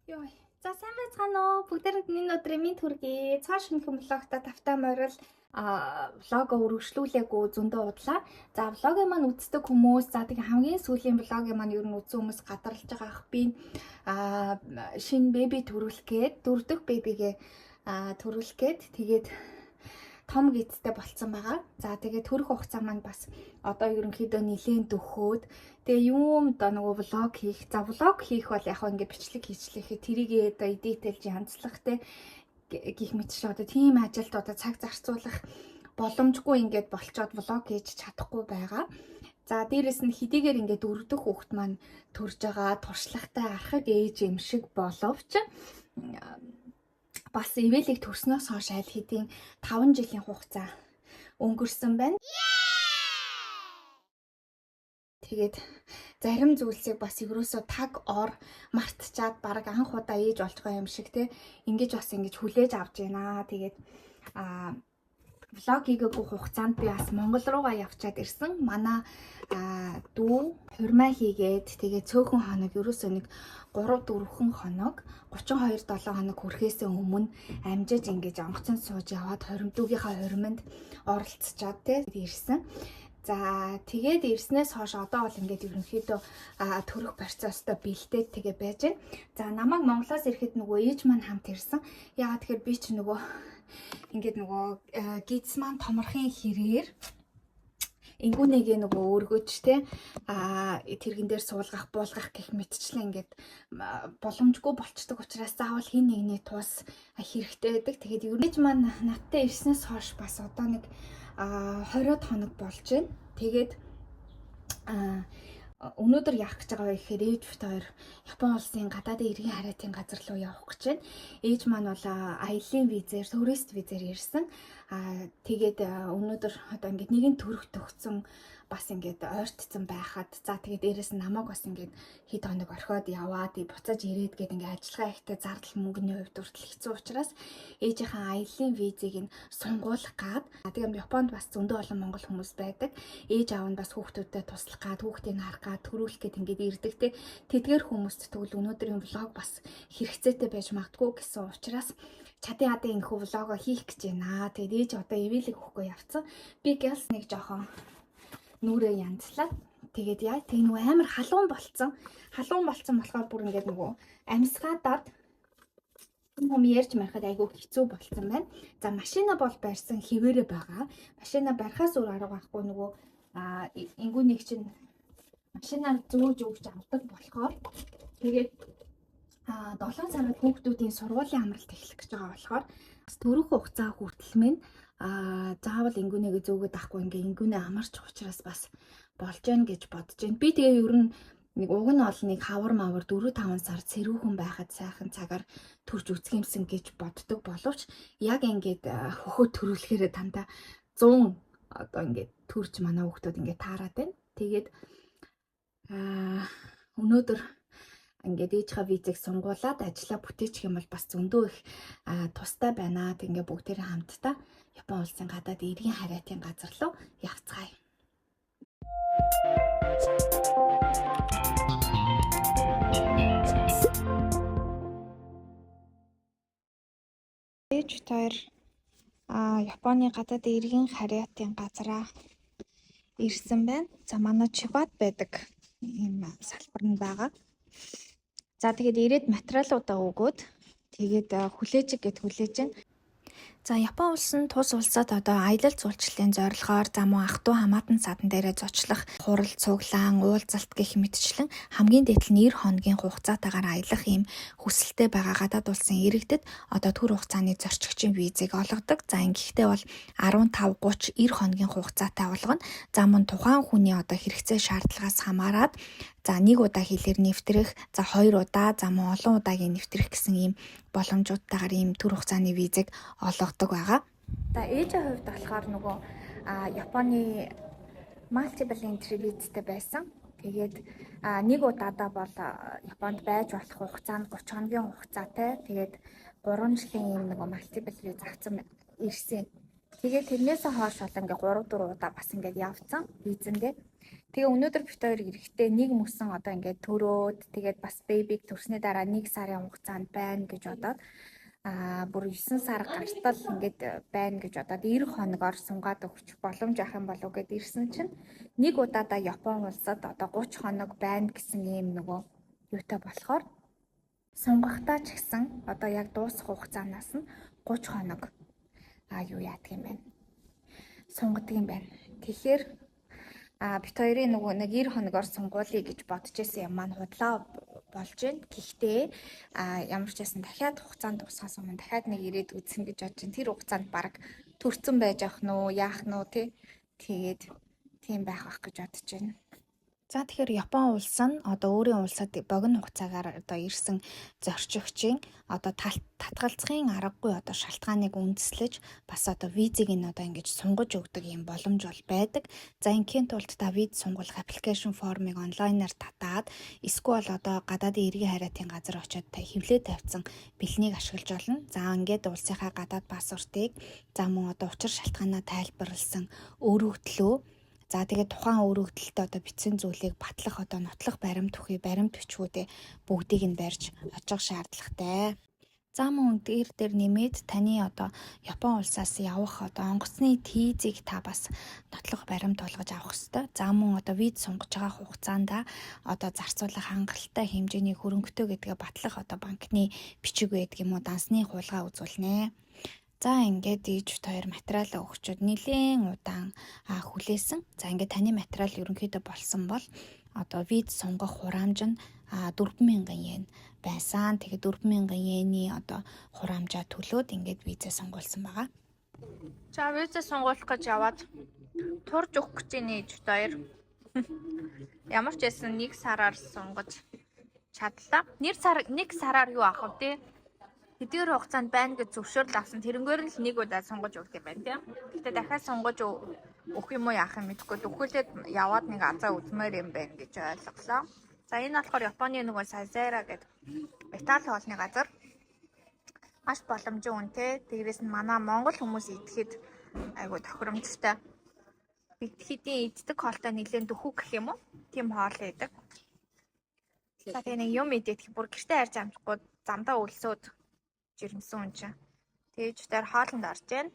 Йой. За, сайн байцгаана уу? Бүгдээрэнд энэ өдрийн мэнд хүргэе. Цоо шинэхэн vlog той тавтай морил vlog оо үргэлжлүүлээгүй зөндөө удлаа. За, vlog ын маань үздэг хүмүүс, за, тэгээ хамгийн сүүлийн vlog ын маань ер нь үзсэн хүмүүс гадарлаж байгаа ах, би шинэ baby төрүүлэх гээд, дөрөв дэх baby гээ төрүүлэх гээд, тэгээд том гидтэй болцсон байгаа. За, тэгээд төрөх хугацаа маань бас одоо ерөнхийдөө нилээн дөхөөд, тэгээ юм одоо нөгөө vlog хийх. За, vlog хийх бол яг ингээд бичлэг хийчлэхэд тэрийгээ одоо edit элж янзлах те гих мэт чи одоо тийм ажилд одоо цаг зарцуулах боломжгүй ингээд болчоод vlog хийж чадахгүй байгаа. За, дээрэс нь хэдийгээр ингээд дөрөв дэх хүүхэд маань төрж байгаа, туршлагатай архаг ээж юм шиг боловч бас ивэлийг төрснөөс хойш аль хэдийн 5 жилийн хугацаа өнгөрсөн байна. Тэгээд зарим зүйлсийг бас ерөөсөө таг ор мартчаад баг анх удаа ээж болж байгаа юм шиг те ингэж бас ингэж хүлээж авч байна. Тэгээд vlog хийгээгүй хугацаанд би бас Монгол руугаа явчаад ирсэн. Манай дүү хурмаа хийгээд, тэгээ цөөхөн хоног, ерөөсөө нэг 3 4 хоног, 32 7 хоног хүрэхээс өмнө амжиж ингэж онгоцонд сууж яваад 20 дүүгийнхаа хуриманд оролцчоод те ирсэн. За, тэгээд ирснээс хойш одоо бол ингээд ерөнхийдөө төрөх процесстой бэлдээд тэгээ байж байна. За, намайг Монголоос ирэхэд нөгөө ээж маань хамт ирсэн. Яагаад тэгэхээр би чи нөгөө ингээд нөгөө гидс маань томорхын хэрээр ингүүнээгээ нөгөө өргөж те тэрэгэн дээр суулгах, буулгах гэх мэтчлэн ингээд боломжгүй болчдөг учраас заавал хэн нэгний тус хэрэгтэй байдаг. Тэгээд ер нь маань надтай ирснээс хойш бас одоо нэг 20 хоног болж байна. Тэгээд өнөөдөр яах гэж байгаа вэ гэхээр ээж бит хоёр Япон улсын гадаадын эргийн харьяатын газар руу явах гэж байна. Ээж маань бол аяллаа визээр, турист визээр ирсэн. Тэгээд өнөөдөр одоо ингээд нэгэн төрөх төгцсөн, бас ингээд ойртцсон байхад, за, тэгээд дээрэс нь намайг бас ингээд хэд хоног орхиод яваад буцаж ирээд гээд ингээд ажиллагаа ихтэй, зардал мөнгөний хувьд хүртэл хэцүү учраас ээжийнхээ аяллаа визийг нь сунгуулах гад. Тэгээд Японд бас зөндөө олон монгол хүмүүс байдаг. Ээж аав нь бас хүүхдүүдэд туслах гад, хүүхдийг харах гад, төрүүлэх гээд ингээд ирдэг те. Тэдгээр хүмүүст тэгвэл өнөөдрийн vlog бас хэрэгцээтэй байж магадгүй гэсэн учраас чадын хадын энэхүү vlog оо хийх гэж байна. Тэгээд ээж одоо ивэлэг өгөхгүй явцсан. Би гялс нэг жоохон нүрээ янзлаа. Тэгээд яа, тэг нөгөө амар халуун болцсон. Халуун болцсон болохоор бүр ингээд нөгөө амьсгаадаад хүм ярьж марихад айгүй хэцүү болцсон байна. За, машина бол барьсан хэвээрээ байгаа. Машина барихаас өөр арга байхгүй, нөгөө ингүүнийг чинь машинаар зөөж өгч авдаг болохоор, тэгээд 7 сард хүүхдүүдийн сургуулийн амралт эхлэх гэж байгаа болохоор бас төрөх хугацаа хүртэл минь заавал ингүүнээгээ зөөгөөд авахгүй ингээ ингүүнээ амарч учраас бас болж гэн гэж бодож байна. Би тэгээ ер нь нэг уг нь бол нэг хавар мавар 4 5 сар сэрүүхэн байхад сайхан цагаар төрж үзэх юмсан гэж боддог боловч яг ингээд хөхөө төрүүлэхээр дандаа 100 одоо ингээд төрж манай хүүхдүүд ингээд таарад байна. Тэгээд өнөөдөр ингээд ээжийнхаа визийг сунгуулад ажиллаа бүтээчих юм бол бас зөндөө их тустай байна. Тэг ингээд бүгдээрээ хамтдаа Япон улсын гадаад эргийн харьяатын газар руу явцгаая. Ээж бит хоёр Японы гадаад эргийн харьяатын газараа ирсэн байна. За, манай Чибад байдаг ийм салбар нь байгаа. За, тэгээд ирээд материалуудаа өгөөд, тэгээд хүлээж гэд хүлээж байна. За, Япон улс нь тус улсад одоо аялал жуулчлалын зорилгоор, за, мөн ах дүү хамаатан садан дээрээ зочлох, хурал цуглаан, уулзалт гэх мэтчлэн хамгийн дээд нь 90 хоногийн хугацаатаагаар аялах ийм хүсэлтэй байгаа гадаад улсын иргэдэд одоо түр хугацааны зорчигчийн визийг олгодог. За, ингэхдээ бол 15, 30, 90 хоногийн хугацаатай болгоно. За, мөн тухайн хүний одоо хэрэгцээ шаардлагаас хамаарат, за, нэг удаа хилээр нэвтрэх, за, хоёр удаа, за, мөн олон удаагийн нэвтрэх гэсэн ийм боломжуудтайгаар ийм түр хугацааны визийг олгодог байгаа. За, ээжийн хувьд болохоор нөгөө Японы multiple entry визтэй байсан. Тэгээд нэг удаадаа бол Японд байж болох хугацаа нь 30 хоногийн хугацаатай. Тэгээд 3 жилийн ийм нөгөө multiple виз авсан ирсэн. Тэгээд тэрнээс хойш бол ингээ 3 4 удаа бас ингээд явцсан визэндээ. Тэгээ өнөөдөр бид хоёр ирэхдээ нэг мөсөн одоо ингээд төрөөд, тэгээд бас baby г төрсний дараа нэг сарын хугацаанд байна гэж бодоод, бүр 9 сар гартал ингээд байна гэж бодоод, 90 хоногоор сунгаад өгч боломж авах юм болов гэд ирсэн чинь нэг удаадаа Япон улсад одоо 30 хоног байна гэсэн ийм нөгөө юутай болохоор сунгахдаа ч гэсэн одоо яг дуусах хугацаанаас нь 30 хоног юу яадаг юм бэ? Сунгадаг юм байна. Тэгэхээр бид хоёрын нөгөө нэг 90 хоногоор сунгуулъя гэж бодож исэн юм маань худлаа болж байна. Гэхдээ ямар ч байсан дахиад хугацаанд дуусахаас өмнө дахиад нэг ирээд үзсэн гэж бодож байна. Тэр хугацаанд баг төрцөн байж ах нь уу, яах нь уу, тий. Тэгээд тийм байх байх гэж бодож байна. За, тэгэхээр Япон улс нь одоо өөрийн улсад богино хугацаагаар одоо ирсэн зорчигчийн одоо татгалзахын аргагүй одоо шалтгааныг үндэслэж бас одоо визийг нь одоо ингэж сунгаж өгдөг юм боломж бол байдаг. За, ингийн тулд та виз сунгуулах application form ыг онлайнаар татаад эсвэл одоо гадаадын эргийн харьяатын газар очиод та хэвлээ тавьсан бэлнийг ашиглаж болно. За, ингээд улсынхаа гадаад паспортыг, за мөн одоо учир шалтгаанаа тайлбарласан өргөдлөө. За, тэгээд тухайн өргөдөлтөд одоо бичсэн зүйлийг батлах одоо нотлох баримт бүхий баримт бичгүүдээ бүгдийг нь барьж очих шаардлагатай. За, мөн дээр дээр нэмээд таны одоо Япон улсаас явах одоо онгоцны тийзийг та бас нотлох баримт болгож авах ёстой. За, мөн одоо виз сунгаж байгаа хугацаанд одоо зарцуулах хангалттай хэмжээний хөрөнгөтэй гэдгээ батлах одоо банкны бичиг байдаг юм уу, дансны хулгай үзүүлнэ. За, ингээд ээж бид хоёр материалаа өгчөөд нэлээн удаан хүлээсэн. За, ингээд таны материал ерөнхийдөө болсон бол одоо виз сунгах хураамж нь 4000 йен байсан. Тэгээд 4000 йений одоо хураамжаа төлөөд ингээд визээ сунгуулсан байгаа. За, визээ сунгуулах гэж яваад турж өгөх гэж байна ээж бид хоёр. Ямар ч байсан нэг сараар сунгаж чадлаа. Нэг сар, нэг сараар юу авах вэ, те? Хэдийгээр хугацаанд байна гэж зөвшөөрөл авсан. Тэрнгээр нь л нэг удаа сунгаж өгдөг юм байна, тийм. Гэхдээ дахиад сунгаж өгөх юм уу, яах юм мэдэхгүй. Дөхүүлээд яваад нэг азаа үзмээр юм байна гэж ойлголоо. За, энэ болохоор Японы нөгөө Saizeriya гэдэг Итали хоолны газар. Маш боломжийн үнэтэй. Дээрээс нь манай монгол хүмүүс идэхэд айгу тохиромжтой. Бид хэдийн иддэг хоолтой нэлээд дөхөв гэх юм уу? Тийм хоол байдаг. За, тэгээ нэг юм идэх бүр гэртээ харж амжихгүй замдаа өлсөөд жирэмсэн хүн чинь. Тэгээд дээр хоолнд орж байна.